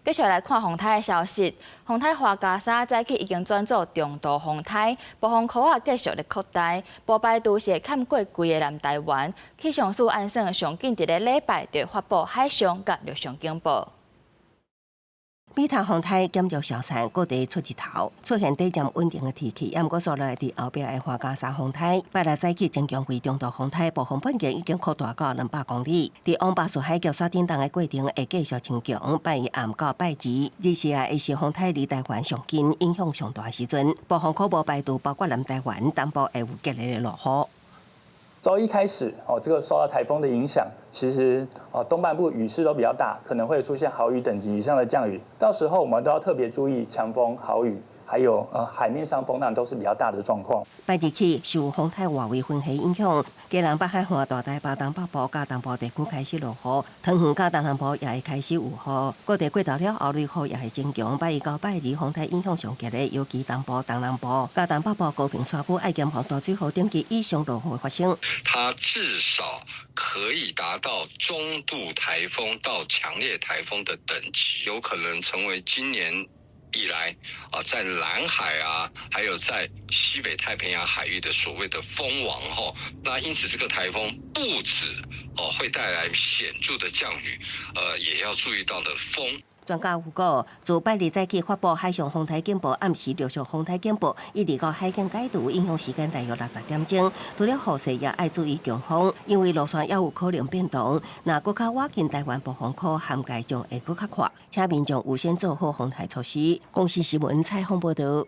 繼續來看風颱的消息，風颱樺加沙早起已經轉做中度風颱，暴風圈仔繼續咧擴大，無排除是會崁過規个南台灣。氣象署按算上緊佇咧禮拜就會發布海上佮陸上警報。美塔風颱減弱消散，各地出日頭，出現短暫穩定的天氣。毋過紲落來佇後壁的樺加沙風颱，拜六早起增強為中度風颱，暴風半徑已經擴大到200公里。佇翁巴士海峽煞振動的過程會繼續增強，拜一暗到拜二，日時啊會是風颱離台灣上近、影響上大時陣。暴風圈無排除包括南台灣東部會有激烈的落雨。週一開始哦，這個受到颱風的影響，其實哦東半部雨勢都比較大，可能會出現豪雨等級以上的降雨。到時候我們都要特別注意強風、豪雨，還有海面上風浪都是比較大的狀況。拜二起受風颱外圍雲系影響，基隆北海岸、大台北東北部佮東部地區開始落雨，桃園佮東南部也會開始有雨。各地過晝了後雷雨也會增強。拜一到拜二風颱影響上強的，尤其東部、東南部佮東北部高屏山區愛嚴防大水濠等級以上落雨發生。它至少可以達到中度颱風到強烈颱風的等級，有可能成為今年以來啊，在南海啊，還有在西北太平洋海域的所謂的風王哈。那因此這個颱風不止哦會帶來顯著的降雨，也要注意到的風。專家預告，自拜二早起發布海上風颱警報，暗時陸上風颱警報，一直到海警解除，影響時間大約60點鐘。除了雨勢，也愛注意強風，因為路線猶有可能變動。若閣較倚近台灣暴風圈涵蓋將會閣較闊，請民眾預先做好防台措施。公視新聞採訪報導。